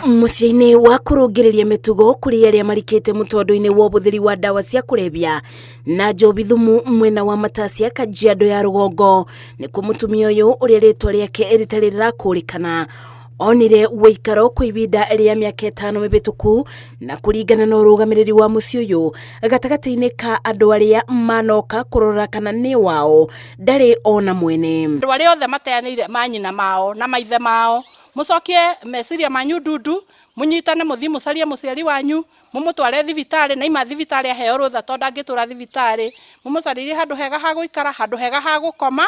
Mũciĩ-inĩ wa kũrũngĩrĩria mĩtugo kũrĩ arĩa marikĩte mũtondo-inĩ wa ũhũthĩri wa ndawa cia kũrebia na njobi thumu mwena wa Matasia Kajiado ya rũgongo, nĩkuo mũtumia ũyũ ũrĩa rĩtwa rĩake rĩtarĩ rĩrakũrĩkana onire wĩikaro kwa ibinda rĩa mĩaka 5 mĩhĩtũku, na kũringana na ũrũgamĩrĩri wa mũciĩ ũyũ gatagatĩ-inĩ ka andũ arĩa manoka kũrora kana nĩ wao ndarĩ ona mwene. Andũ arĩa othe mateanĩire manyina mao na maithe mao, mũcokie meciria manyu ndundu, mũnyitane mũthiĩ mũcarie mũciari wanyu, mũmũtware thibitarĩ, na ima thibitarĩ aheo rũtha tondũ ndangĩtũra thibitarĩ, mũmũcarĩrie handũ hega ha gũikara, handũ hega ha gũkoma.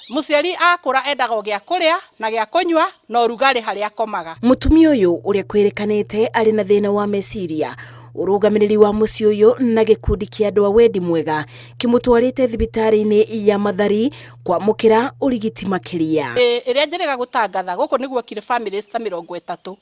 Mũciari akũra endaga o gĩa kũrĩa na gĩa kũnyua na ũrugarĩ harĩa akomaga. Mũtumia ũyũ ũrĩa kwĩrĩkanĩte arĩ na thĩna wa meciria, ũrũgamĩrĩri wa mũciĩ ũyũ na gĩkundi kĩa andũ a wendi mwega kĩmũtwarĩte thibitarĩ-inĩ ya Mathari kwamũkĩra ũrigiti makĩria. Ĩrĩa njĩrĩga gũtangatha gũkũ nĩguo okire families ta 30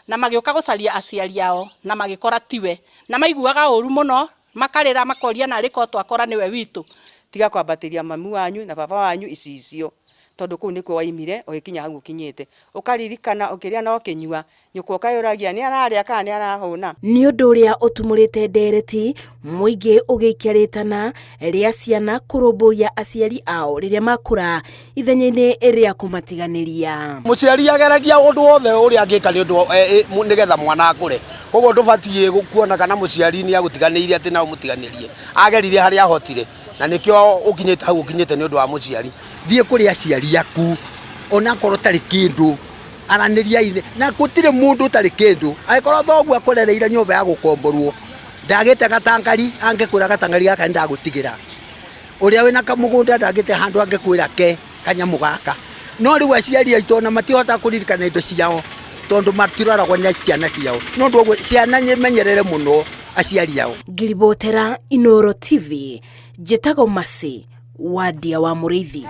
na magĩũka gũcaria aciari ao na magĩkora tiwe, na maiguaga ũru mũno, makarĩra makoria narĩ ko twakora nĩwe witũ. Tiga kwambatĩria mami wanyu na baba wanyu icicio, tondũ kũu nĩkuo waimire ũgĩkinya hau ũkinyĩte. Ũkaririkana ũkĩrĩa na ũkĩnyua, nyũkwa ũkayũragia nĩ ararĩa kana nĩ arahũna. Nĩ ũndũ ũrĩa ũtumũrĩte ndereti, mũingĩ ũgĩikia rĩtana rĩa ciana kũrũmbũiya aciari ao rĩrĩa makũra ithenya-inĩ rĩa kũmatiganĩria. Mũciari ageragia ũndũ wothe ũrĩa angĩka nĩ ũndũ nĩgetha mwana akũre, koguo ndũbatiĩ kuona kana mũciari nĩ agũtiganĩirie atĩ na ũmũtiganĩrie. Ageririe harĩa ahotire na nĩkĩo ũkinyĩte hau ũkinyĩte nĩ ũndũ wa mũciari. Thiĩ kũrĩ aciari aku onakorwo ũtarĩ kĩndũ, aranĩriai na gũtirĩ mũndũ ũtarĩ kĩndũ. Angĩkorwo thoguo akũrereire nyũmba ya gũkomborwo, ndagĩte gatangari, angĩkwĩra gatangari gaka nĩ ndagũtigĩra. Ũrĩa wĩna kamũgũnda ndagĩte handũ angĩkwĩra ke kanyamũ gaka. No rĩu aciari aitũ ona matihotaga kũririkana indo ciao tondũ matiroragwo nĩ ciana ciao. Nĩ ũndũ ũguo ciana nĩmenyerere mũno aciari ao. Ngiribotera Inooro TV, njĩtagwo Mercy Wandia wa Mũrĩithi.